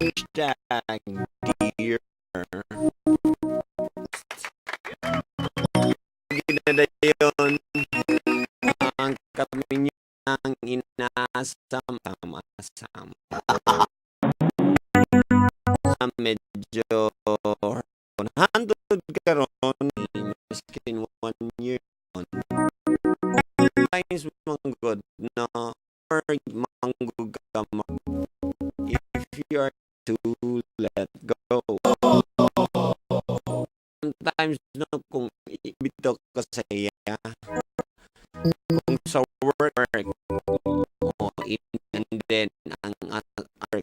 #Dear. Ginadayon ang kami ang inaasam-asam. Medyo hantod karon, miskin one year times man good, no, or manggug ka if you are to let go sometimes, no, kung bitaw ka sa iya, kung sa work oh, and then ang work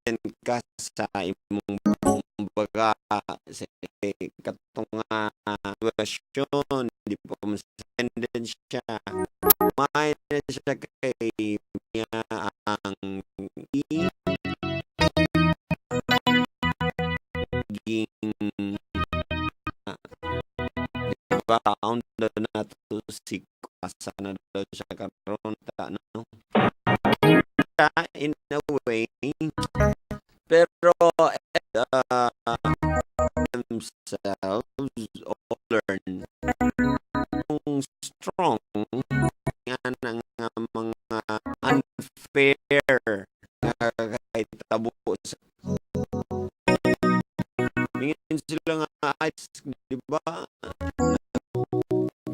then ka sa imong kumbaga sa katong nga sitwasyon, di pa mo din siya may na siya kay niya ang ging diba taon na to si asa na daw siya karon ta, no, in a way, pero themselves learn kung strong nga na nga mga unfair nga kahitabo sa Mingon sila nga ay, di ba,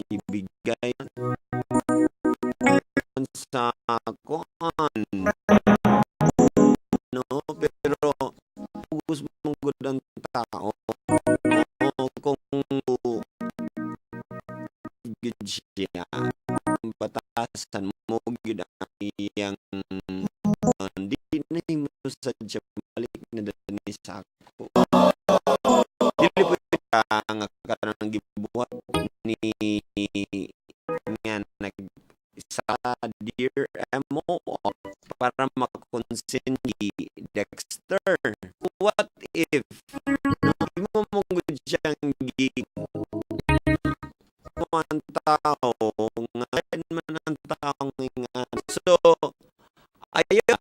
ibigay sa kuan, no, pero gusto mong gud ang tao kung gid siya batasan mo gid ang iyang di na himo sa siya balik na dani sa ako, dili pwede ka nga kanang gibuhat ni nga nag sa Dear Mo para makonsindi Dexter. What if imo mo gud siyang gi mo ang tao nga man ang tao nga, so ayaw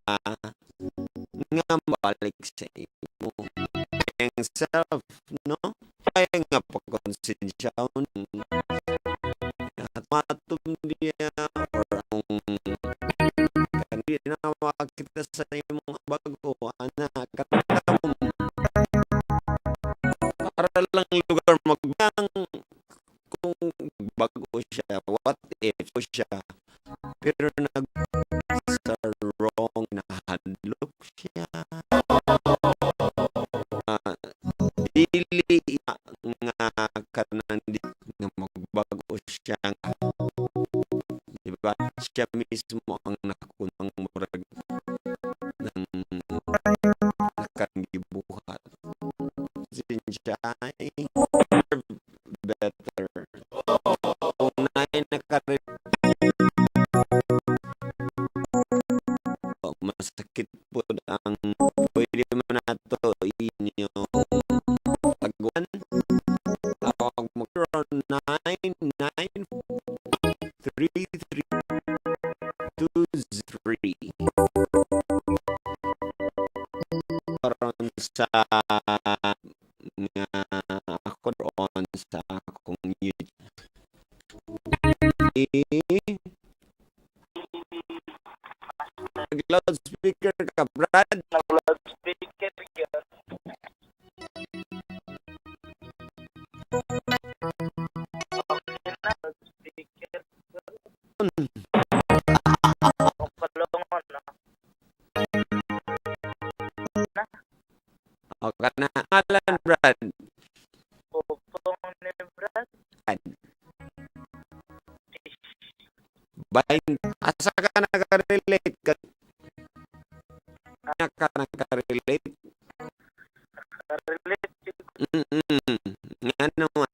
nga balik sa imo ang self, no, ay nga pagkonsensya at matumdiya or kung kanina kita sa imong bago ana katamo para lang lugar magbang kung bago siya, what if siya, pero nag sa wrong, nahadlok siya. Dili nga kanang di nga magbago siya, di ba, siya mismo ang nakunang murag ng nakangibuhat siya ay better kung naay nakare masakit po ang pwede mo na to inyo taguan, tawag mo 993323 karon sa nga ako on sa akong YouTube. Eh, loudspeaker ka, Brad. Nag-loudspeaker yun. Okay na, loudspeaker. Kung kalungon, no? Na, O kana ngalan, Brad? Pupong ni Brad. Bain asa ka nakarelate ka ka nakarelate? Nakarelate yung Ngano man?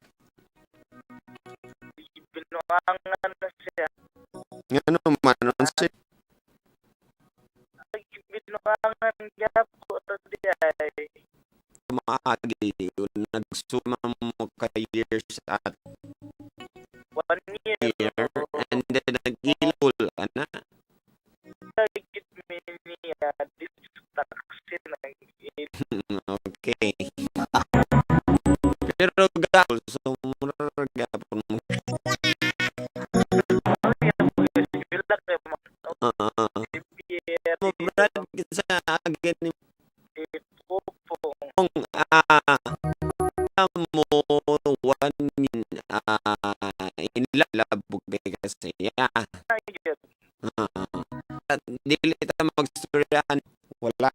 Binuangan na siya. Ngano man, unsa? Ay, binuangan gyapon di ay. Maagi nagsuma mo ka years at One year. Year and then nag-ilol ana. Gid mi niya. Di taxi na. Okay. Pero ga so mura gapon mo. Sila kay mga Ah, mo Brad, sa again ni Pupong. Mong mo one inilabog kay kasi ya. Ayun. At dili ta magstoryahan, wala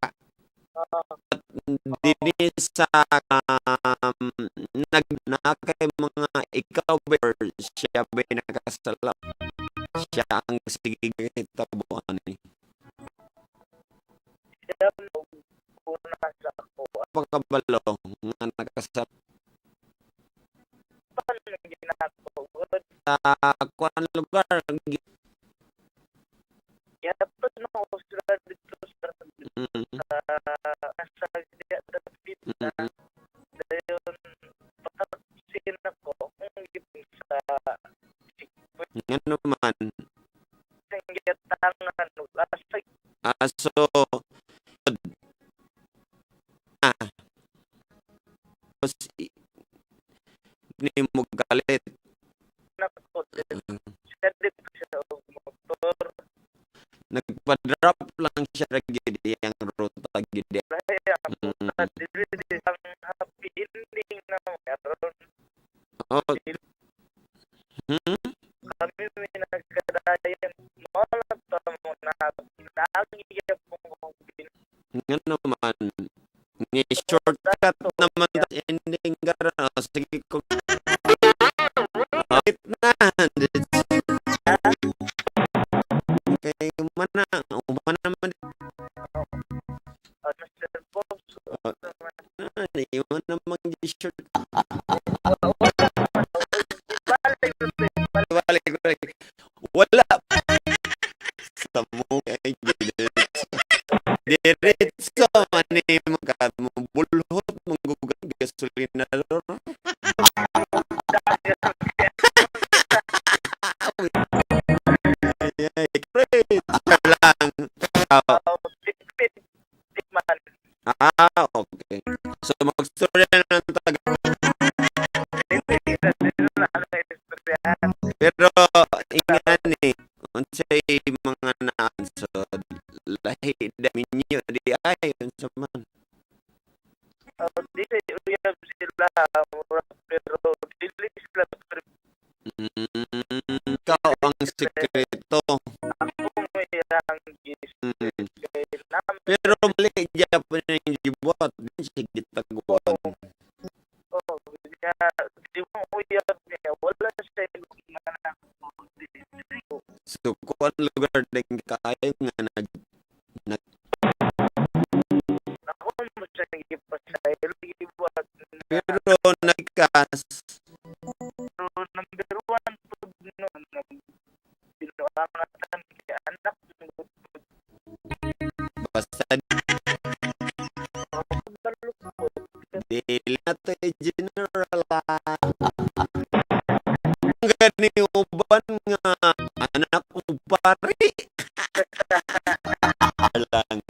dinhi sa nag na kay mga ikaw ba or siya ba nakasala, siya ang sige hitabo ani? Siya mo una sa ako. Pagkabalo nga nakasala? Paano ginako? Sa kuan lugar? Yapon na ko sila dito sa sa dapit na. Dayon pataksin ako kung gipon sa Ngano man? Gitangan asa. Ah, so tapos ni mo galit. Nako siya dito siya og motor. Nagpa-drop lang siya ra gid iyang ruta gid. Lahi ang dili ang happy ending na meron. Oh. Kami may nagkadayan mo lang ta mo na lagi gyapon kong Ngano man ni shortcut naman ta ending karon. Oh, sige ko. Wait na. Kay mana umana man. Mr. Pops. Oh, iwan namang short. Balik. Balik balik. Wala sa mo kay diretso man mo ka mo bulhot mong gugan gasolina ro. Ay, ay, pre, lang. Oh, tipid man. Ah, okay. So magstorya na ng taga Dili na na istoryahan. Pero ingani unsay mga naan, so lahi da minyo di ay unsa man? Oh, dili uyab sila mura, pero dili sila pero Ikaw ang sekreto. Ako may ang gis kay namin. Pero mali gyapon ang gibuhat di siya gitaguan. Oh, kaya di mo uyab niya, wala siya nga na So kuan lugar din kaayo nga nag Ako mo siya gipasaylo gibuhat na. Pero nagkas Pero number one pud no na binuangatan kay anak mo. Basta Balukot. Dili na to i-generalize. Gani uban nga anak ko pare lang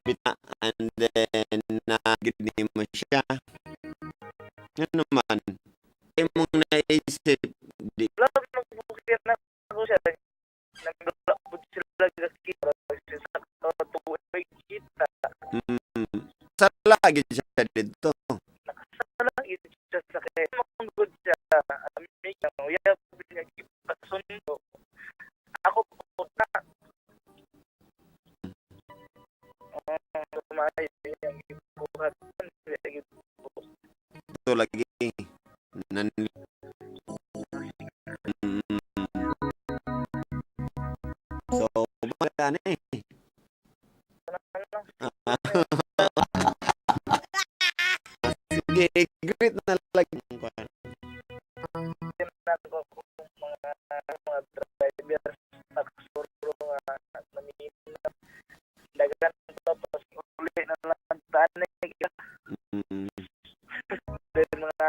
bita and then nagini mo siya, ano man imong naisip di? Wala magbukir na ako siya. Naglabot sila gakita. Sa tuwing kita. Sala gid siya dito. Nakasala siya sa kay. Manggod siya. Amiga. Uyab niya gipasundo. Ako po na. Oh, tumayo yung gibuhat. Ito lagi nan. So ba eh. Sige, greet na lagi. Tinako kung mga driver taksuro nga namina dagan pa pas uli na lang tanig. Then mga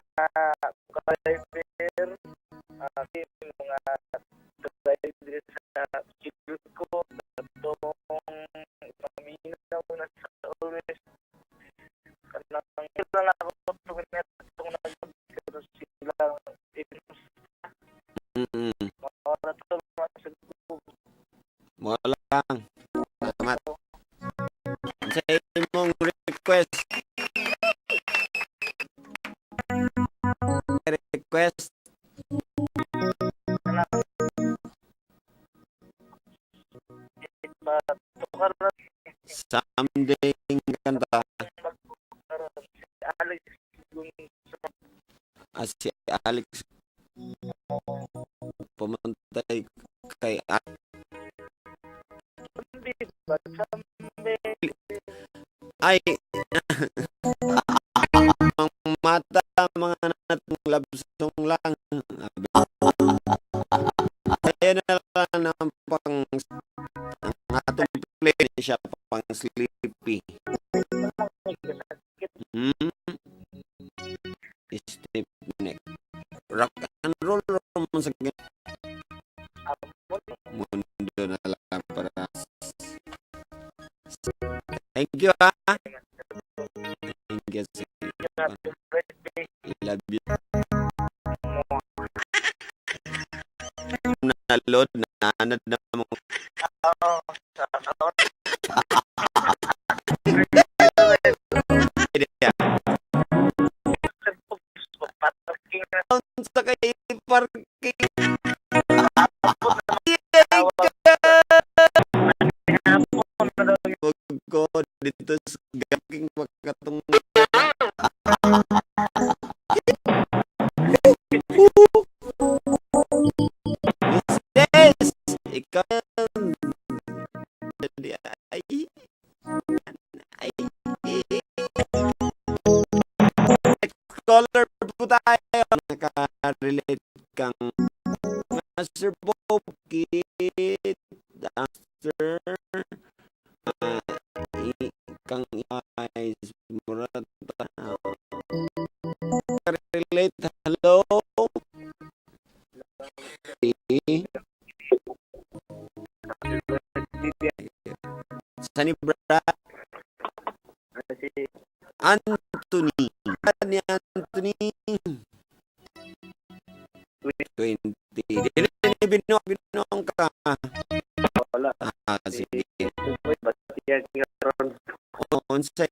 lang. Salamat. Sa imong request. Request. Kanang tukar na. Someday kanta. Karon si Alex Gunsa. Ah, si Alex pamantay kay Someday ba? Someday. Ay, ang mata mga natong love song lang. Kaya na lang ang pang ang atong play siya pang sleepy. Stiff neck. Rock and roll mo sa mundo na lang para. Thank you, ha. Thank you. Happy birthday. Love you. Na load na anad na mo. Oo, sa Idea. Parking na. Sa kay parking. Tawag. Hapon na daw. Ko dito sa gaking makatong. Yes! Ikaw ay ay. Next caller po tayo. Naka-relate kang Master Pope Kid Master, kang eyes murata relate. Hello. Eh, Sunny Brad. Si Anthony ni Anthony 20. Dili ni binuang ka. Wala. Ah, sige. Batiyan nga ron. Unsay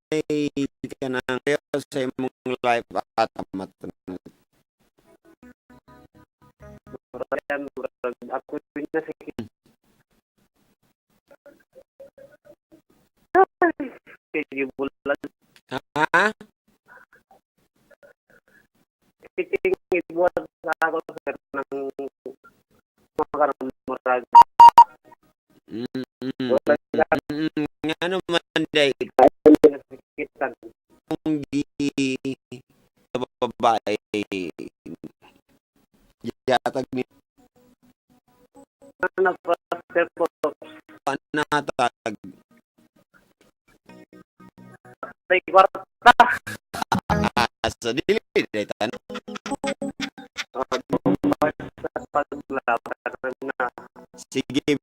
kanang sa imong life at amat? Murag murag ako na sa kay gibulan. Ha? Kiting ibuhat sa ako sir ng mga murag wala Ngano man day nasakitan. Kung gi sa babae yatag ni Ano pa, sir po? Panatag. May kwarta. Ah, so dili day tan. Sa paglaban na. Sige,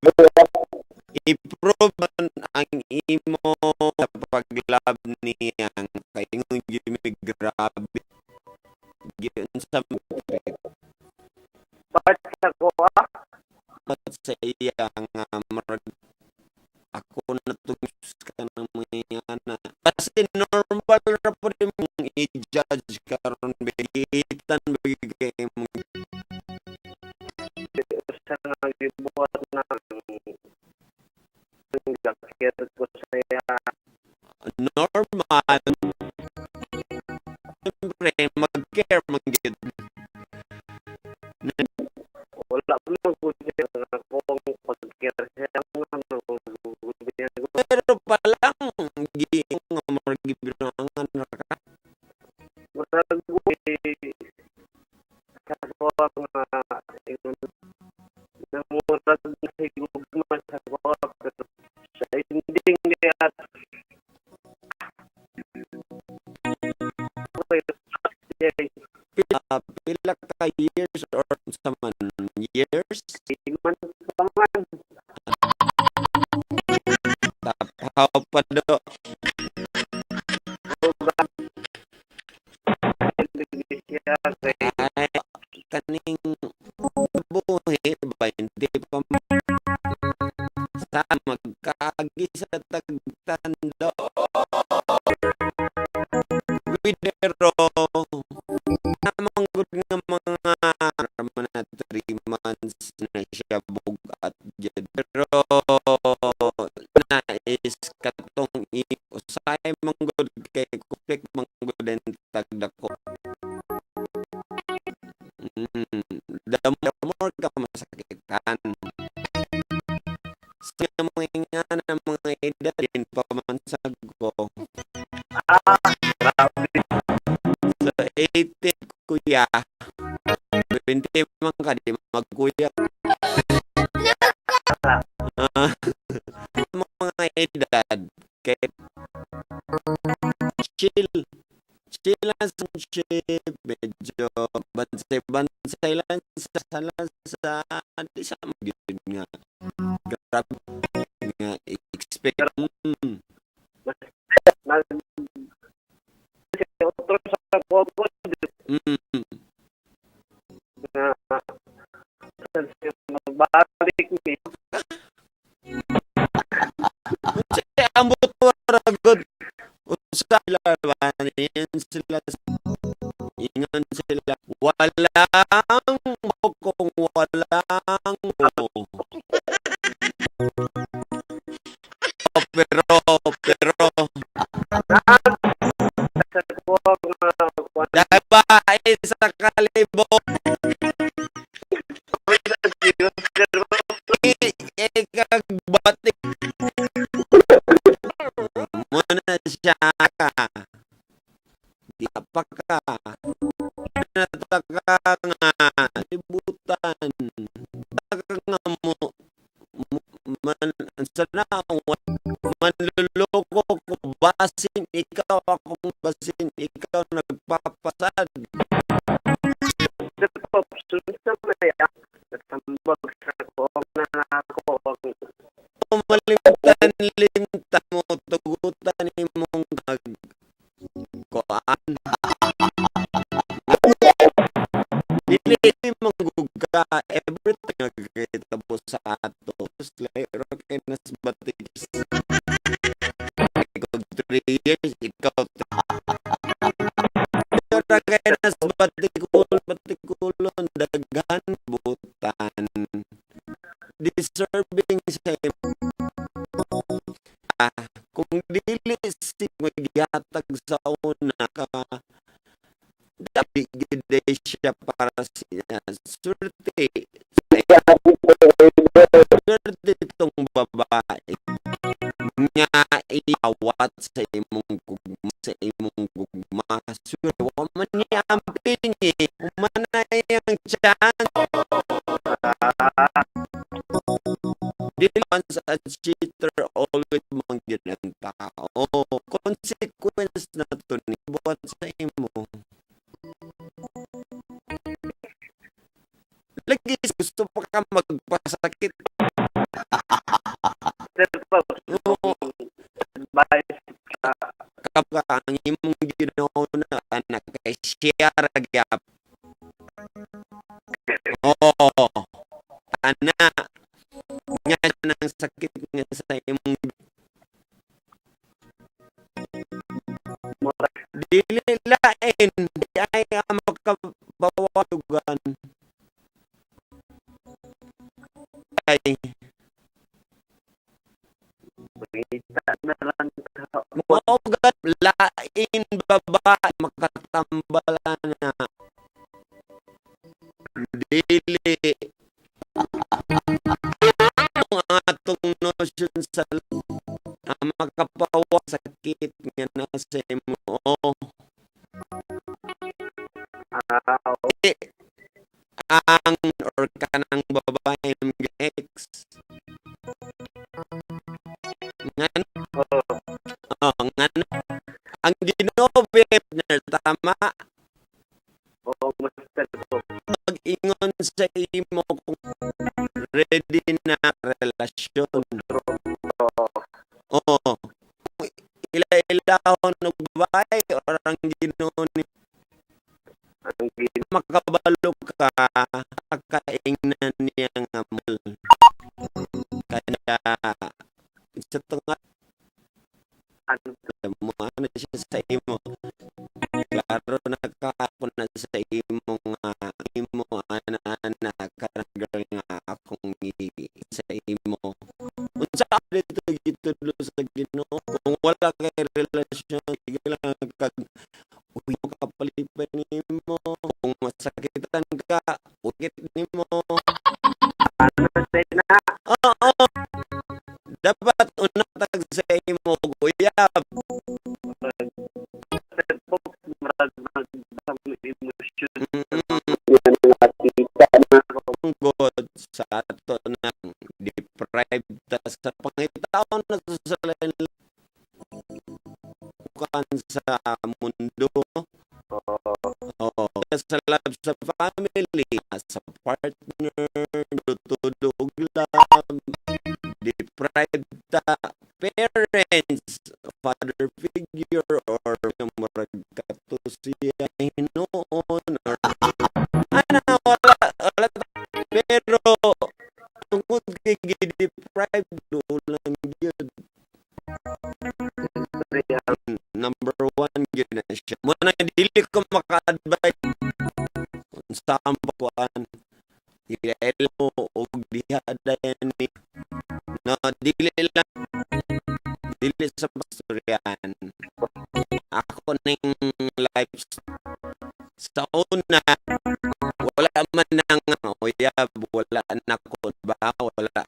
i-prove man ang imo sa pag-love niyang kay ingon gyud mi grabe giunsa Part sa ko ah. sa iya nga murag ako na ka ng mga ana kasi normal ra po rin mong i-judge karon bigitan bigay mong Sa nga gibuhat na gakir ko sa iya. Normal. Siyempre, mag-care man gyud. Wala mo gud ako ang pag-care siya nga ko. Pero pa lang gi nga murag gibinuangan ra ka. Murag eh, sa ko nga ingon namurag higugma sa ko pero sa ending niya Pila ka years or sa man years? Man pa man. Tapaw pa do. Siya kay Ay, kaning buhi ba hindi pa sa mag Daw. Pero namang gud nga mga raman na 3 months na siya bugat jud. Pero na is katong usahay man gud kay conflict man gud ang tagdako. The more ka masakitan. Sa mga ingana mga edad din pa man sa ko. Ah, grabe. So 18 kuya. 20 man ka, di magkuya. Ah, mga edad kay chill chill lang sa ship, medyo bansay-bansay lang sa di sa magyud nga grabe nga expect. Nag otro sa ko nga magbalik mi. Unsay ambot ra gud, usa sila ba sila, ingon sila walang mo kung walang mo. Oh, pero Sa ko nga kuan. Babae sa kalibo. Ikag batik mo na siya ka. Di pa ka. Nataka nga libutan. Taka nga mo man sana manluloko ko, basin ikaw akong basin ikaw nagpapasad. Sir Pops, unsa may natambag sa ko na ako? Malimtan limtan mo tugutan imong mag kuan, dili manggug ka everything nga kahitabo sa ato like ro kay nas batik ikaw 3 years, ikaw ra kay nas batikulon batikulon daghan butan deserving sa ah, kung dili si maghatag sa una ka dapat gid siya para siya swerte, swerte itong babae nga iawat sa imong gugma. Swerte wa man niya ang pingi, humanay ang chance. Dili once a cheater, always man gyud ang tao. Consequence na to ni buhat sa imo. Lagi gusto pa ka magpasakit. Sir Pops, Oo. advice sa Kapag ang imong ginawa na anak kay siya ra gyap. Oo. Ana nga nang sakit nga sa imong mura. Dili lain di ay ang makabawalugan ay Mangita na lang ka. Mao gad lain babae makatambala na dili ang atong notion sa ang makapawa sakit nga nasa imo. Ah, Eh, ang or kanang babae mga ex nga oo. Oh, nga ang Ginoo partner, tama? Oo, Master Pops. Mag-ingon sa imo kung ready na relasyon. Oo. Oo. Ila-ilahon og babae or ang Ginoo ni Ang makabalo ka kaingnan niya nga mal kaya sa tunga. Ano? Mo ano siya sa imo. Klaro na ka ako na sa imo nga imo ana-ana kanang girl nga akong sa imo. Unsa dito gitudlo sa Ginoo? Kung wala kay relasyon, sige lang kag uy mo kapalipay nimo. Kung masakitan ka, ukit nimo. Ano sa na? Oo. Dapat unatag sa imo uyab. Murag murag emosyon. Nakita na God sa ato na deprived ta sa pangitaon na sa lain kan sa mundo. Oo. Sa love sa family, sa partner, tudo og love, deprived ta parents, father figure or murag kato siya hinuon or ana wala wala, pero tungod kay gi-deprive, lang gyud. Number one gyud na siya mo na dili ko maka-advise kung saan kuan ilail mo og diha dayon ni no, dili lang, dili sa pastoryan. Ako ning life sa una, wala man nang uyab, wala na ko ba, wala na,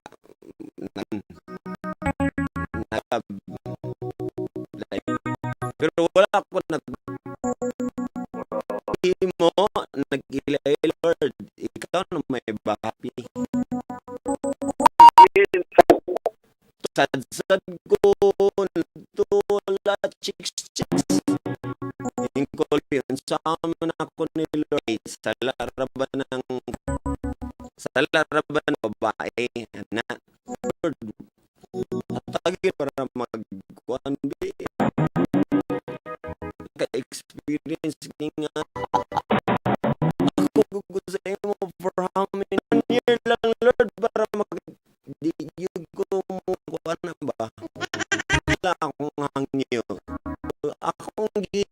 na, pero wala ako nag mo nag-ilay. Lord, ikaw na may bapi. Sad-sad ko wala chicks chicks. Ingkol yun sa man ako ni Lord, sa laraban ng sa laraban ng babae na Lord atagi para magkuan bi ka-experience nga ako gugo sa imo for how many year lang, Lord, para mag di yun ko mo kuan na ba, wala akong hangyo, akong gi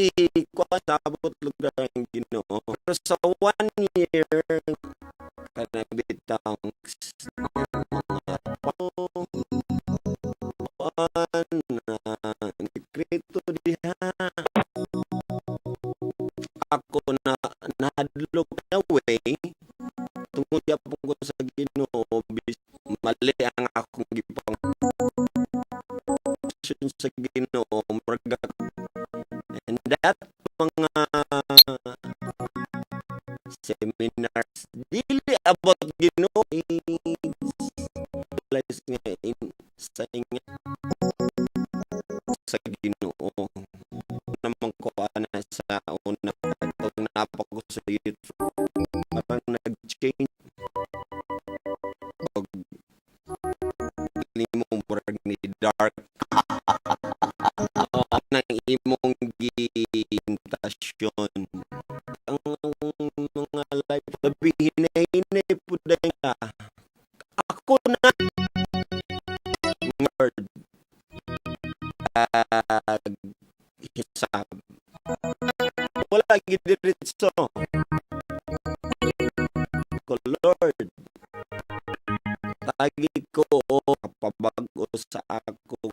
kuan sabot lugar ang Ginoo. Pero sa one year kana bitang mga kuan na sekreto diha ako na nahadlok na way tungod yapon ko sa Ginoo. Mali ang akong gipang sa Ginoo murag and that mga seminars dili about Ginoo, realize nga in, sa nga sa Ginoo naman ko ana sa una atong napa ko sa youth, parang nag-change og nimo murag ni dark ng imong giintasyon ang mga life labi hinay-hinay pud ka ako na Lord hisab wala gidiretso ko. Lord, tagi ko kapabag-o sa ako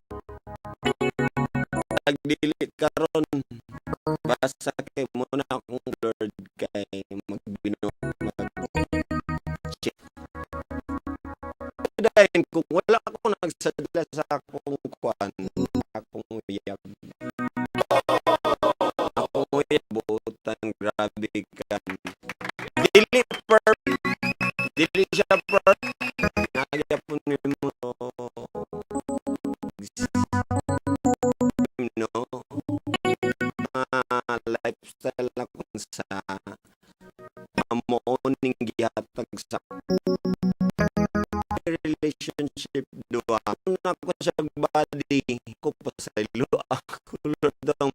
nagdili karon basta kay mo na akong Lord kay magbino mag dahil kung wala ako nagsadla sa akong kuan, akong uyab, akong uyab buutan, grabe ka, dili perfect, dili siya perfect. Nagyapon nimo no mga lifestyle akong sa amo ning gihatag sa relationship duha na ko siya body ko pasaylo ako Lord ang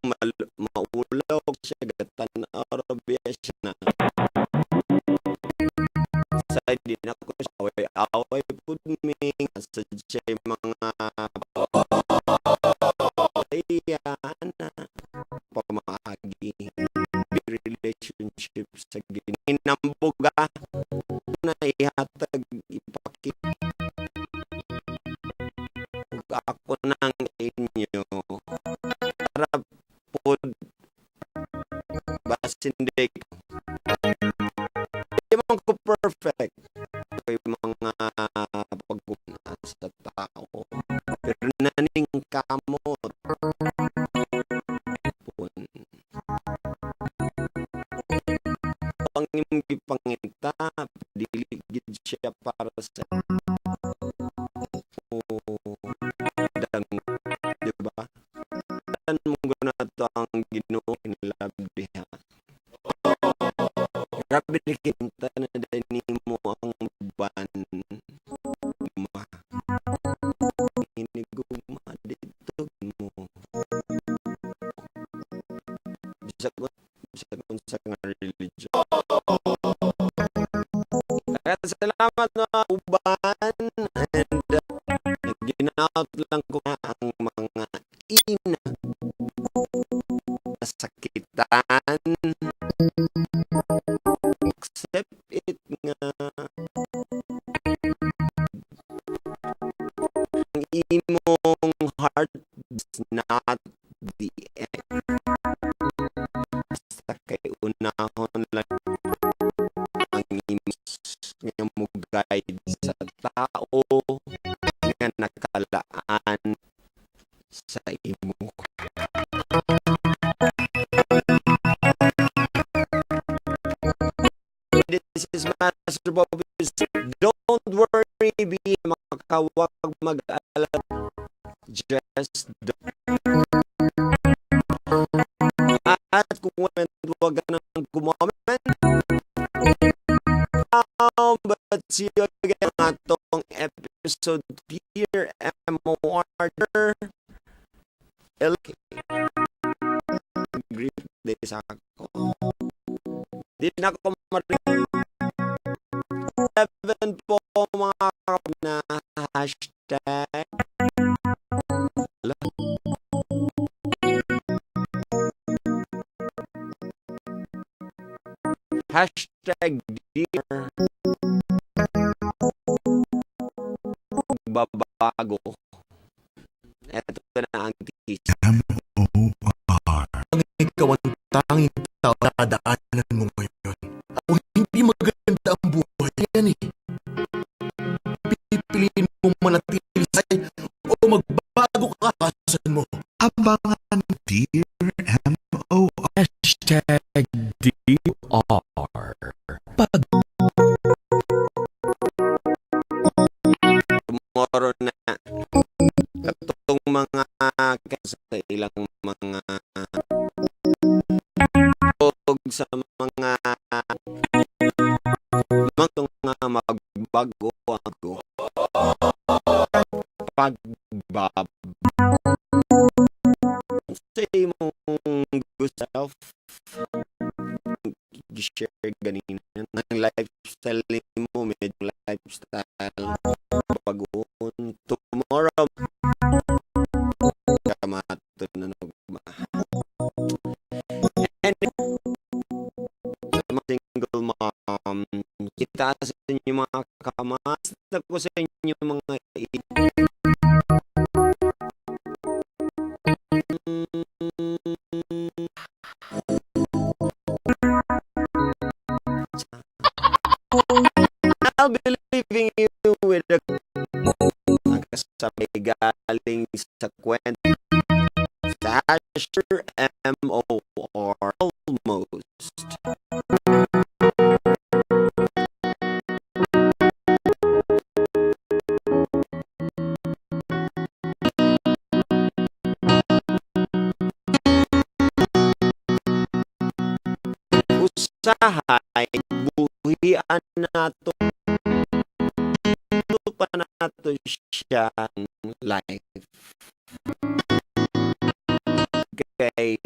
maulaw siya gatan-aw ra biya siya na sa di na ko siya away-away pud mi sa siya mga iya. ana pamaagi relationship sa ginambuga na ihatag, ipakita ug ako nang inyo para pod basin di man ko perfect. Ako'y mga pag sa tao, pero naning kamot pun ang imong gipangita, dili gid siya para sa o dang, di ba? Tan mo na to ang Ginoo in-love diha. Grabe ni kinta na dahil nimo ang uban ma hinigugma dito mo bisag unsa nga religion. Kaya salamat mga uban and ginaot lang ko nga ang mga ina sakitan. Accept it nga ang imong heart is not the end. Basta kay unahon lang ang imong nga mo guide sa tao nga nakalaan sa imo. This is Master Bobby. Don't worry, be makawag mag-alala. Just don't. At kung wag ka nang kumoment, but see you again atong episode here, MOR LK. Greet day sa ako. Di na ako marinig. 7 po mga na hashtag. Ala. #dear babago. Ito na ang teaser. M-O-R. Ikaw ang tanging tao na dadaanan mo ngayon. Kung hindi maganda ang buhay, yan eh. Pipiliin mo manatili sa o magbago ka kasan mo. Abangan Dear M-O-R. #DR. Pag Tomorrow na katong mga sa ilang mga og sa mga mga magbago ako pagbab sa imong gusto self share ganina ang lifestyle nimo, medyo lifestyle bagoon tomorrow kamato na nugma. And sa mga single mom, kita sa inyo mga kamas ko sa inyo mga I'll be leaving you with a kasabay galing sa kwento sa #MOR almost. Usahay buhian nato pa nato siya life kay